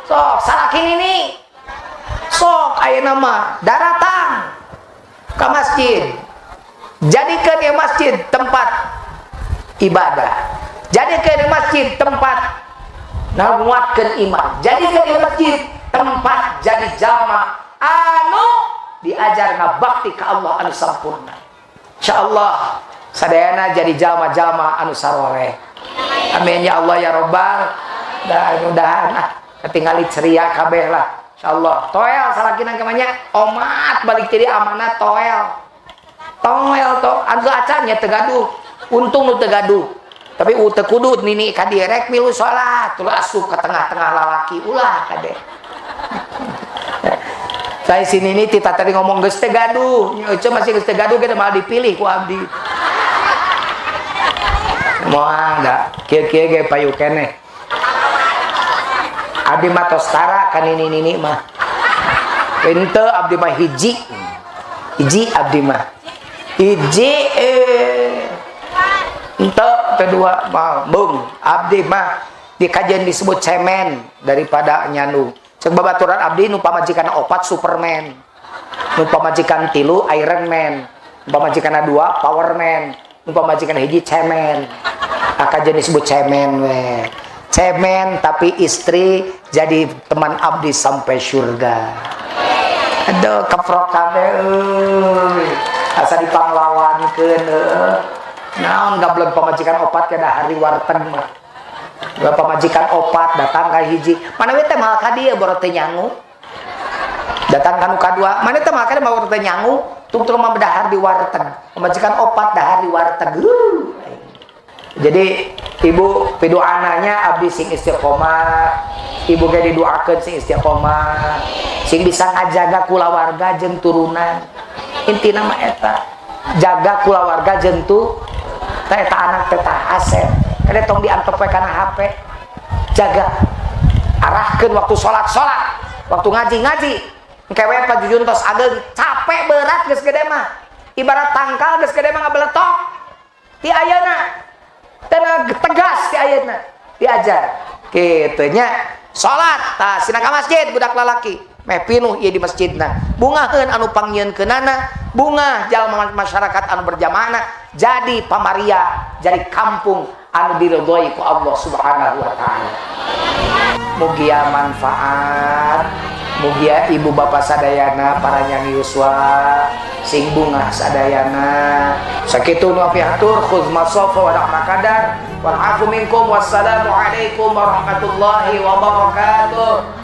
Speaker 1: Sok salaki nini. Sok ayeuna mah daratang ka masjid. Jadikan ya masjid tempat ibadah. Jadikan ya masjid tempat nguatkeun iman. Jadikan ya masjid tempat jadi jalma anu diajar ngabakti ka Allah anu sampurna. Insyaallah sadayana jadi jalma-jalma anu saroleh. Amin ya Allah ya Rabbal. Dan mudahan ketinggali ceria kabeh lah. Insyaallah. Toel salakina kemanya omat balik jadi amanat toel. Toel to anu acan nya teu gaduh. Untung nu teu gaduh. Tapi teu kudu nini ka dieu rek milu salat, tuluy asup ke tengah-tengah lalaki ulah kade. Saya sini ini tita tadi ngomong geus teu gaduh, nya masih geus teu gaduh ge malah dipilih ku abdi. Moal da kieu-kieu ge payu keneh. Abdi mah tos tara ka nini-nini mah. Henteu abdi mah hiji. Hiji abdi mah. Hiji henteu teh dua mah beung abdi mah di kajian disebut cemen daripada nyandu. Cek babaturan abdi nu pamajikan opat Superman. Nu pamajikan tilu Iron Man. Nu pamajikan dua Power Man. Nu pamajikan hiji cemen. Akajian disebut cemen we. Cemen tapi istri jadi teman abdi sampai surga. Aduh keprok kabeh euy. Asa dipanglawankeun heuh. Naon gableg pamajikan opat ke dahar di warteg mah. Pamajikan opat datang ka hiji. Mana we teh moal ka dieu boro teu nyangu. Datang ka nu kadua, mana teh moal ka dieu boro teu nyangu, tungtung mah dahar di warteg. Pamajikan opat dahar di warteg. Jadi ibu piduananya abdi sing istiqomah, ibu ge didoakeun sing istiqomah, sing bisa ngajaga kulawarga jeung turunan. Intina mah eta. Jaga kulawarga jeung tu eta anak teh tah aset. Kade tong diantep we kana HP. Jaga. Arahkeun waktu salat salat, waktu ngaji ngaji. Engke we pajujun tos ageng capek berat geus gede mah. Ibarat tangkal geus gede mah ngabeletok. Ti ayeuna tenaga tegas ti ayeuna diajar. Kitu nya. Salat tah sina ka masjid budak lalaki. Meh pinuh ieu di masjidna. Bungaheun anu pangnyieunkeunana, bungah jalma masyarakat anu berjamaahna jadi pamaria, jadi kampung anu diridhoi ku Allah Subhanahu wa taala. Mugia manfaat, mugia ibu bapak sadayana para nyang yuswa sing bungah sadayana. Sakitu nu atur khudz masafa wa da'ma kadar wal afu minkum. Wassalamu alaikum warahmatullahi wabarakatuh.